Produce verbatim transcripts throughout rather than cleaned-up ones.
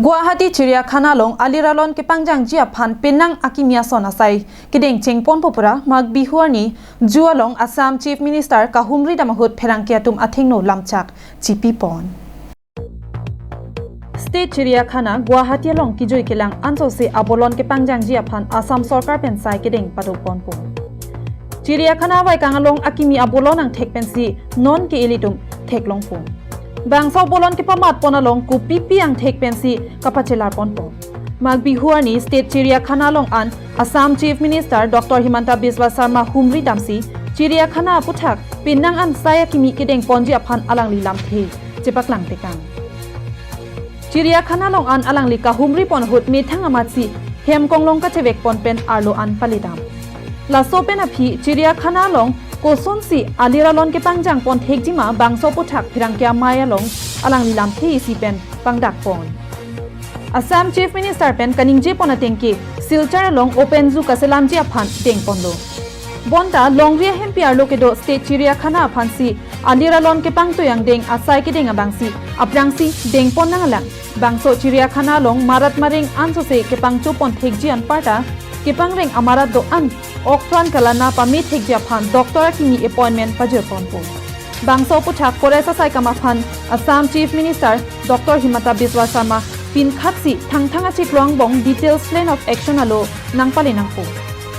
Guwahati Chiriakhana along alir alon kepangjangji aphan penang akimi ason asai kedeng chengponpo pura Magh Bihu arni zoo along Assam Chief Minister kahumri dam ahut pherangke atum athengno lamchak chipipon. State Chiriakhana Guwahati along kejui kelang ansose abolon kepangjangji aphan Assam sorkar pen sai kedeng padoponpo. Chiriakhana vaikang along akimi abolon angthek pensi non ke ilitum theklongpo. Bangso abolon kepamatpon along kopipi angthek pensi kapachelarponpo. Magh Bihu arni State Chiriakhana along an Assam Chief Minister Doctor Himanta Biswa Sarma humri damsi Chiriakhana aputhak penang an sai akimi kedengponji aphan alangli lamthe chepaklang tekang. Chiriakhana along an alangli kahumripon ahut methang amatsi hem konglong kachevekpon pen arlo an paledam. Laso pen aphi Chiriakhana along kosonsi alir alon kepangjangpon thekjima bangso aputhak pherangke amei along alangli lamthe isi pen pangdakpon. Assam Chief Minister pen kaningjepon atengke Silchar along open zoo kaselamji aphan dengponlo. Bonta longri ahempi arlo kedo State Chiriakhana aphansi alir alon kepangtoi angdeng asai kedeng abangsi aphrangsi dengpon nanglang. Bangso Chiriakhana along marat mareng ansose kepangchopon thekji anparta kepangreng amarat do-an oktran kalana pame thekji aphan doctor akimi appointment pajirponpo. Bangso aputhak forest asai kam aphan Assam Chief Minister Doctor Himanta Biswa Sarma pinkhatsi thangthang achiklo angbong details plan of action alo nangpale nangpo.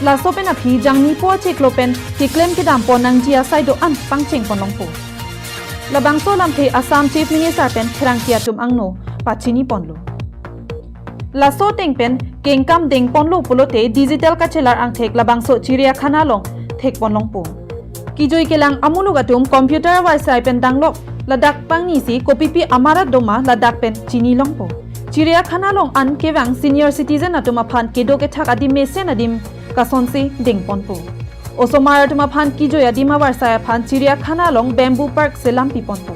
Laso pen aphi jangmipo achiklo pen keklem kedampon nangji asai do-an pangchengponlongpo. Labangso lamthe Assam Chief Minister pen pherangke atum angno pachiniponlo. Laso ateng pen kengkam dengponlo pulote digital kachelar angthek labangso Chiriakhana along thekponlongpo. Kejui kelang amuluk atum computer avarsai pen danglok ladak pangnisi kopipi amarat doma ladak pen chinilongpo. Chiriakhana along an kevang senior citizen atum aphan kedo kethak adim mesen adim kasonsi dengponpo. Osomar atum aphan kejui adim avarsai aphan Chiriakhana along bamboo park selampiponpo.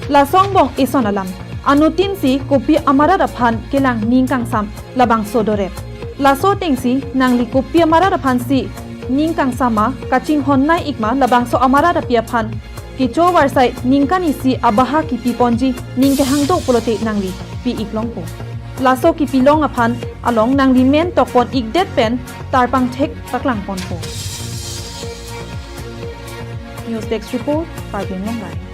Laso angbong ison alam. Anuttin si kopi amarat aphan kelang ning kangsam labangso doret. Laso atengsi nangli kopi amarat aphansi ning kangsam ma kachinghon nai-ik ma labangso amarat api aphan kecho avarsai ningkan isi abaha kipiponji ning kehang do pulote nangli pi-iklongpo. Laso kipilong aphan along nangli men tokpon-ikdet pen tarpang thek paklangponpo. News Desk Report, Karbi Anglong Live.